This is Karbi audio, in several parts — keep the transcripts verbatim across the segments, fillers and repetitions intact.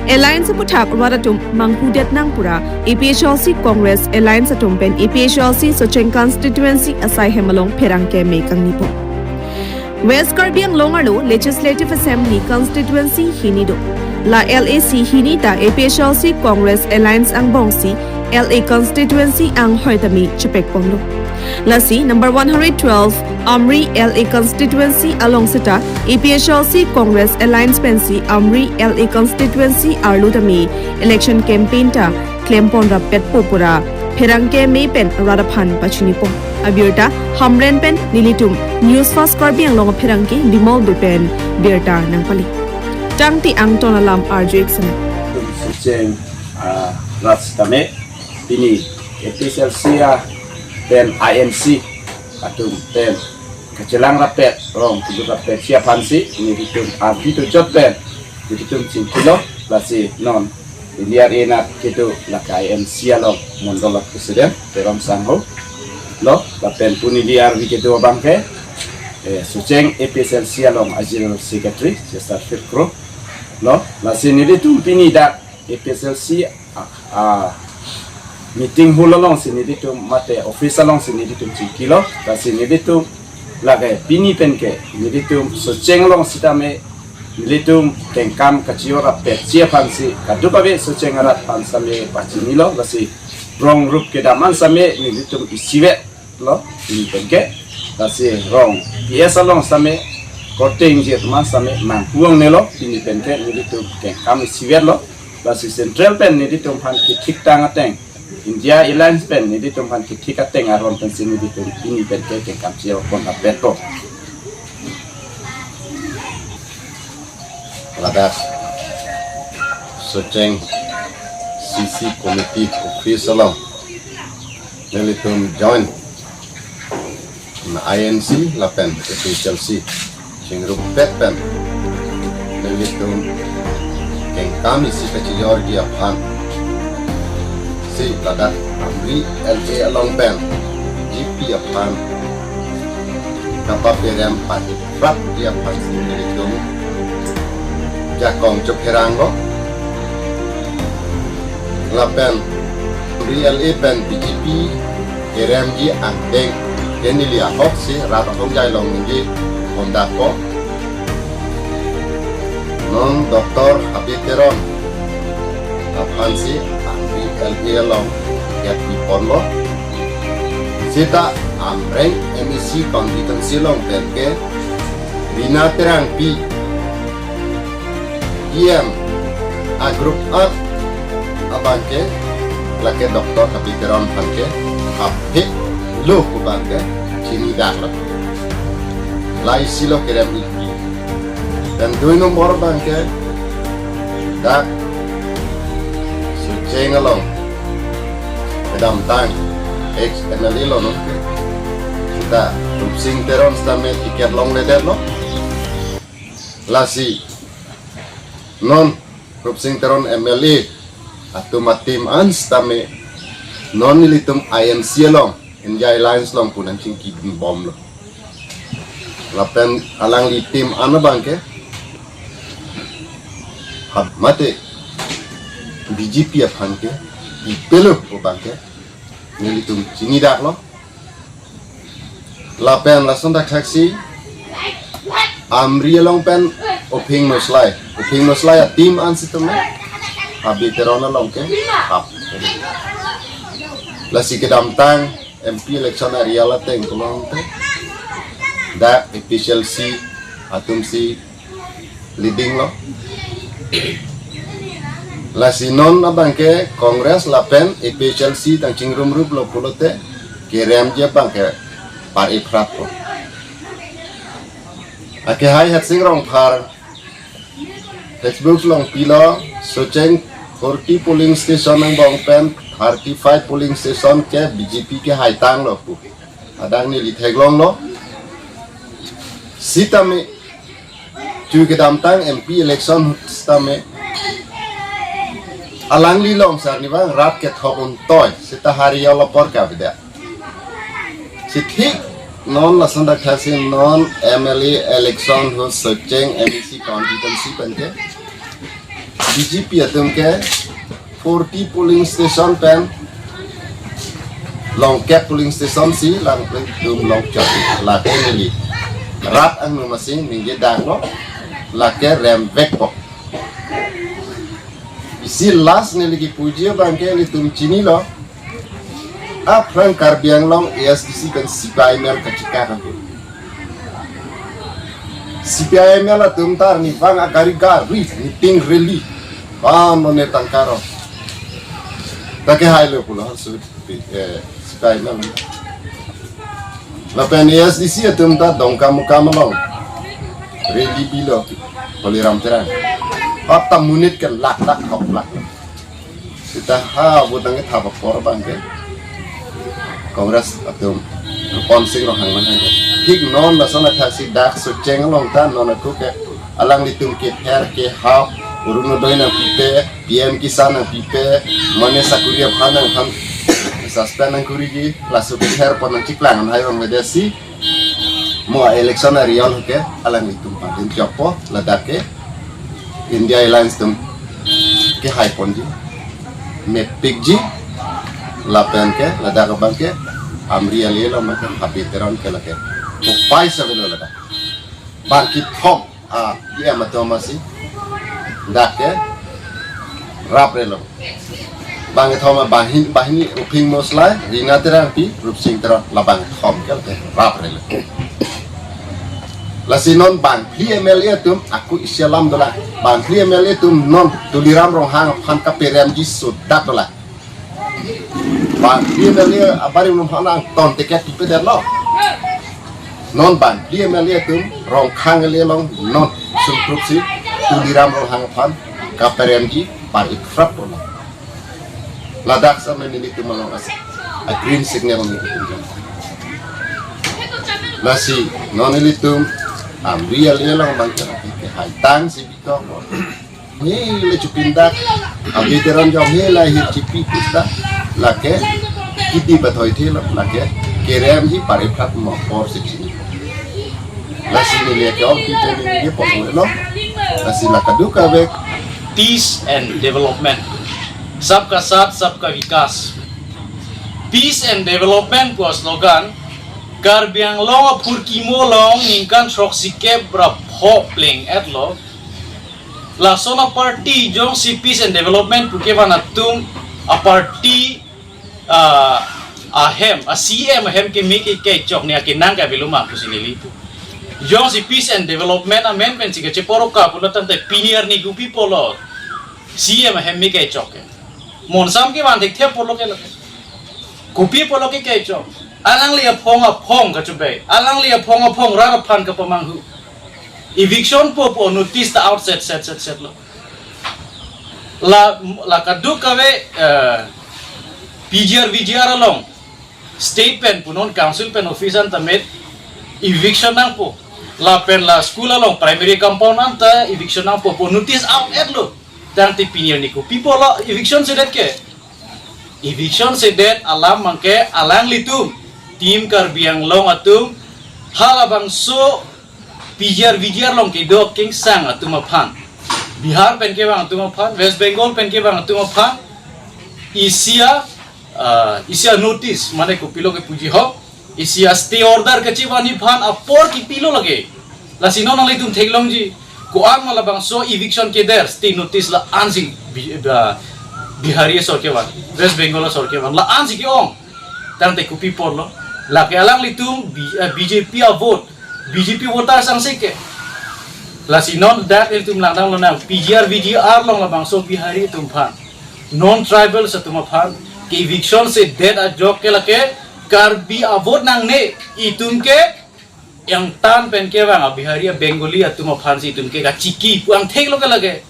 Alliance aputhak rat atum manghudet nang pura A P H L C Congress Alliance atum pen A P H L C Socheng constituency asai hem along pherangke me kangnipo. West Karbi Anglong arlo Legislative Assembly constituency hini do. La L A C hini ta A P H L C Congress Alliance angbongsi L A constituency anghoi tame chepekponlo. Lasi number one hundred twelve Amri L A constituency along seta A P H L C Congress Alliance pensi Amri L A constituency arlo tame election campaign ta klempon rapetpo pura pherangke me pen rat aphan pachinipo. Abirta Hamren pen nelitum News Fast Karbi Anglong apherangke Limol Bey pen birta nangpali. Tangte angton alam arju-ik sene. Socheng, ah, rat sitame pini A P H L C a pen I N C atum pen kachelang rapet, rong kejut rapetji aphansi nelitum ardi tojot pen nelitum chingkilo, lasi non neli arve nat kedo lake I N C along Mondol President Teron Sangho lo, lapen pu neli arve kedo abangke, eh, Socheng A P H L C along a General Secretary Chester Phit Kro lo, lasi nelitum pini dak A P H L C a, a meeting hall alongsi nelitum mate office alongsi nelitum chingkilo, lasi nelitum lake pini penke nelitum Socheng along sitame nelitum kengkam kachijor rapetji aphansi kadokave Socheng arat aphan sitame pachinilo, lasi rong rup kedam an sitame nelitum isivet lo pini penke, lasi rong P S along sitame korte ingjir atum an sitame nanghu-ongnelo, pini penke nelitum kengkam isivet lo, lasi central pen nelitum aphan kethik tang ateng, India Alliance pen nelitum aphan kethik ateng aron pensi nelitum pini penke kengkam chijorpon rapetpo. Ladak Socheng C C Committee Office along nelitum join na I N C lapen A P H L C chingrumpet pen nelitum kengkam isi kachijorji aphansi ladak Amri L A along pen B J P aphan kapaperem pati prapji aphansi nelitum jakong chepheranglo. Lapen Amri L A pen B J P keremji angdeng ke neli ahoksi rat ahongjai along ningje pondakpo. Non Doctor Habe Teron aphansi Amri L A along kep piponlo. Seta Amreng M A C constituency along penke Rina Terangpi P M a group an abangke lake Doctor Habe Teron aphanke aphi lo pu abangke chinidaklo. Laisilo kerem-ikji. Pen dui nombor abangke dak Socheng along kedamtang ex M L A lo non ke, seta Rupsing Teron sitame ticket longledetlo. Lasi non Rupsing Teron M L A atum a-team an sitame non nelitum I N C along, India Alliance along pu nangchingkibomlo. Lapen alangli team an abangke hap mate B J P aphanke pipelo pu abangke nelitum chinidaklo. Lapen lason thakthaksi Amri along pen Uphing Noslai, Uphing Noslai a-team an sitame Habe Teron along ke hap. Lasi kedamtang M P election a-result ateng pulote dak A P H L C atumsi leading lo. Lasi non abangke Congress lapen A P H L C tang chingrumruplo pulote keremji abangke par-iprappo. Akehai Hersing Rongphar Facebook along pilo, Socheng forty polling station angbong pen thirty-five polling station ke B J P kehaitanglo pu. Adang neli theklonglo. Sitame chu kedamtang M P election sitame alangli along sarni abang rat kethok untoi seta hari yolo apor kavedet. Si thik non lason thakthaksi non M L A election ahut Socheng M A C constituency penke B J P atum ke forty polling station pen longkep polling station si alanglitum longchot, lake neli rat angno masing ningje danglo, lake remvekpo. Isi last neli kipuji abang ke ilitum chinilo. Aphrang Karbi Anglong A S D C pen C P I M L kachikak ako. C P I M L atum ta arnivang agari gari meeting rally. Pan non ne tangkaro. Ta kehailo pulo su, eh, C P I M L. Lapen A S D C atum ta Dongkamukam along rally bilo Holiram Terang. Hot ta monit ke lak lak hok lak. Seta ha votang kethap apor abang ke Congress atum, Rupon Singh Ronghang nang hai. Thik non lason athak si dak Socheng along ta non ako ke alanglitum kether kehap, Orunodoi nangpipe, P M Kisan nangpipe, mane sakuri aphan nangphan suspend nangkuriji, laso kether pon nangchiklang an hai abang beda si mo election a-result ke alanglitum padin chokpo, ladak ke India Alliance atum kehai ponji, mepikji, lapen ke ladak abang ke Amri alilo, mane ke Happy Teron ke lake upai sa avelo ladak. Bang kethom a E M atum asi dak ke raprelo. Bang kethom a banghini, banghini Ruphing Moslai, Rina Terangpi, Rupsing Teron, la bang kethom ke lake raprelo. Lasi non bangphli M L A atum ako isi alam dolang. Bangphli M L A atum non Tuliram Ronghang aphan kaperemji sodak dolang. Bangphli M L A abarim num hanang ton ticket tipedetlo. Non bangphli M L A atum Rongkhang L A along non sungkrup si Tuliram Ronghang aphan kaperemji par-iprap dolang. Ladak sa nelitum along asi a-green signal nelitum. Lasi non nelitum Amri alilo abang ke haitang si bikok. He le chupindak. Abi Teron jong he la hi chipi pusta. Lake kidi bathoi thelo lake keremji par-iprap mo apor si chini. Lasi neli ke ong pipe neli pon lo. Lasi la kadokave peace and development. Sabka saath, sabka vikas. Peace and development pu slogan Karbi Anglong aphurkimo along ningkan throksikep ra pho pleng-etlo. Lason a-party jongsi peace and development pu kevan atum a-party, ah, ahem, a-C M ahem keme ke kechok ne akenang ke avelo ma pusi neli pu. Jongsi peace and development amen pensi kacheporo ka pulo tangte pini arni kopi pulo C M ahem me kechok ke. Monsam kevan thekthe pulo ke lo. Kopi pulo ke kechok. Alangli aphong aphong kachobei. Alangli aphong aphong rat aphan kapamanghu. Eviction po po notice ta out set set set set lo. La, la kadokave, eh, P G R V G R along state pen punon council pen office anta met eviction nangpo. Lapen la school along primary compound anta eviction nangpo pu notice out-etlo. Tangte pini arni kopi pulo eviction sedet ke. Eviction sedet alam abang ke alanglitum Team Karbi Anglong atum halabangso P G R V G R along kedo kengsang atum aphan, Bihar pen kevang atum aphan, West Bengal pen kevang atum aphan, isi a, ah, isi a-notice, mane kopilo kepuji ho, isi a-stay order kachevanji aphan apor kipilo lake. Lasi non nanglitum theklongji, ko-an ma labangso eviction keder, stay notice la-ansi Bi-, ah, Bihari asor kevang, West Bengal asor kevang, la-ansi ke-ong. Tangte kopi pulo. Lake alanglitum B-, eh, B J P a-vote. B J P voter sangse ke. Lasi non dak ilitum langdamlonang P G R V G R along labangso Bihari atum aphan, non-tribals atum aphan ke eviction sedet ajok ke lake Karbi a-vote nangne, itum ke Angtan pen kevang a-Bihari a-Bengali atum aphansi itum ke kachiki pu angthek lo ke lake.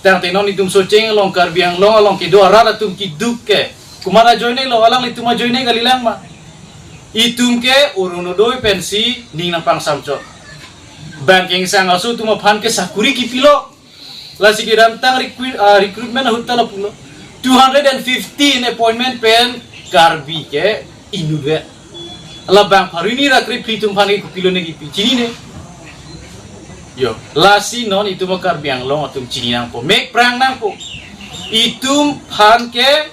Tangte non itum Socheng along, Karbi Anglong along kedo arat atum keduk ke komat ajoine lo, alanglitum ajoine kalilang ma? Itum ke Orunodoi pensi ning nangpangsamchot. Bang kengsang aso atum aphan ke sakuri kipilo. Lasi kedamtang recruit, ah, recruitment ahut ta lapulo. Two hundred and fifteen appointment pen Karbi ke inutvet. Labang pharo hini ra krephli atum aphan ke kopilo ne kipi, chinine. Yo, lasi non itum a Karbi Anglong atum chini nangpo, mek prang nangpo. Itum aphan ke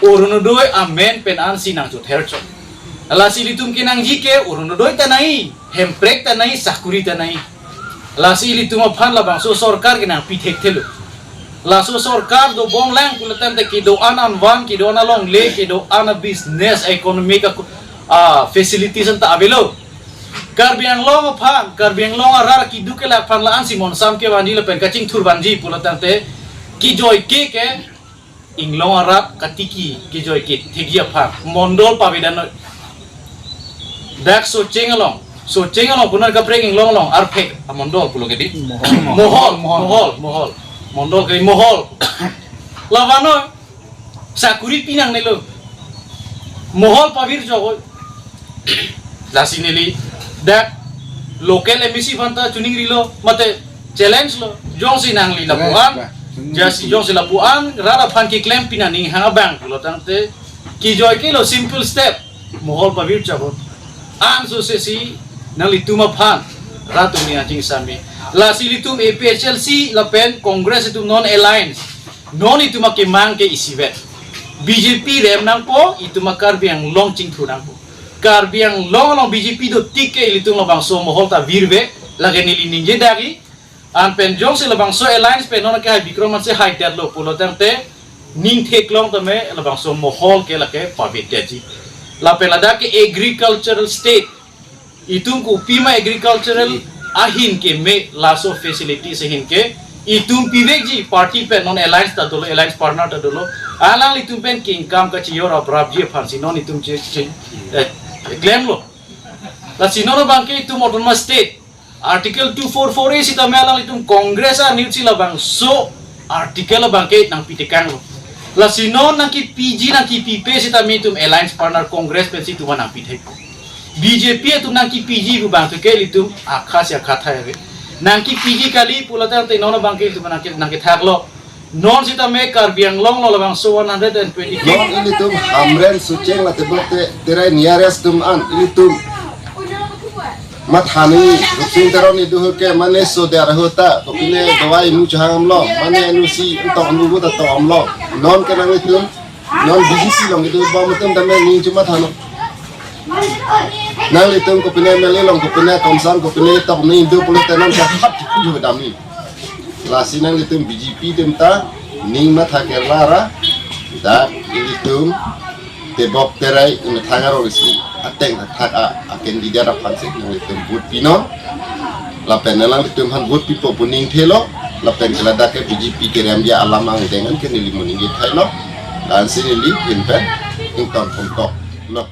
Orunodoi amen pen ansi nangchother chot. Lasi ilitum kenangji ke Orunodoi ta nangji, hemprek ta nangji, sakuri ta nangji. Lasi ilitum aphan labangso sorkar ke nangpi thekthelo. Laso sorkar dobom lang pulo tangte kedo-an anvan, kedo-an alongle, kedo-an a business, economic a, a facilities anta avelo. Karbi Anglong aphan, Karbi Anglong arat keduk kelak aphan la-ansi monsam kevanji lapen kachingthur vanji pulo tangte, kejoike ke inglong arat katiki kejoike thekji aphan mondol pavedan noi. Dak Socheng along, Socheng along pu non kaprek inglong along arphek amondol pulo ke di. Mohol. Mohol, Mohol, Mohol, Mohol. Mondol ke Mohol. Lavan noi, sakuri pi nangnelo. Mohol pavir chot. Lasi neli dak local M A C aphanta chuning rilo, mate challenge lo. Jongsi nangli lapu-an, jasi jongsi lapu-an rat aphan keklem pi nang ning hang abang pulo tangte, kejoike lo, simple step, Mohol pavir chot. Anso sesi nanglitum aphan rat atum ning achingsam me. Lasi ilitum A P H L C lapen Congress itum non alliance, non itum akemang ke isivet. B J P rem nangpo, itum a Karbi Anglong chingthur nangpo. Karbi Anglong along B J P dotik ke ilitum labangso Mohol ta virve, lake neli ningje dagi. An pen jongsi labangso alliance pen non ke hai Bikram Hanse haidetlo pulo tangte, ning theklong tame labangso Mohol ke lake pavedetji. Lapen ladak ke agricultural state, itum kopima agricultural ahin keme, laso facilities ahin ke itum pivekji, party pen non alliance ta dolo, alliance partner ta dolo. Alanglitum pen kingkam kachijor aprapji aphansi non itum che, che, eh, klemlo. Lasi non abang ke itum autonomous state, Article two four four A sitame alanglitum Congress a news si labangso article abang ke nangpi tekanglo. Lasi non nangkepiji nangkepipe sitame itum alliance partner Congress pensi itum nangpi thek. B J P atum nangkepiji pu abang ke ilitum akha si akha thai ave. Nangkepiji kali pulo tangte non abang ke itum nangke, nangkethaklo. Non sitame Karbi Anglong lo labangso one hundred and twenty-three. Non ilitum Hamren, Socheng la Tebok Te, Terai nearest atum an ilitum matha nangji, Rupsing Teron ni duhu ke mane so de arhu ta, kopine dawai nu chahang amlo, mane nu si tok nu ta tok amlo. Non ke nanglitum, non B J P along itum bom atum tame ning chuma thano. Nanglitum kopine M L A along, kopine komsan, kopine tok ni indo pulo tenan sa hat ju dami. Lasi nanglitum B J P atum ta ning matha ke lara, dak ilitum Tebok Terai imethang arong isi ateng thakthak a, a candidate aphansi nanglitum vote pinon. Lapen nanglitum aphan vote pipo pu ning thelo, lapen ke ladak ke B J P kerem dia alam angdeng an ke neli mo ningje thailo. Ansi neli ahin pen ington pon kok lo.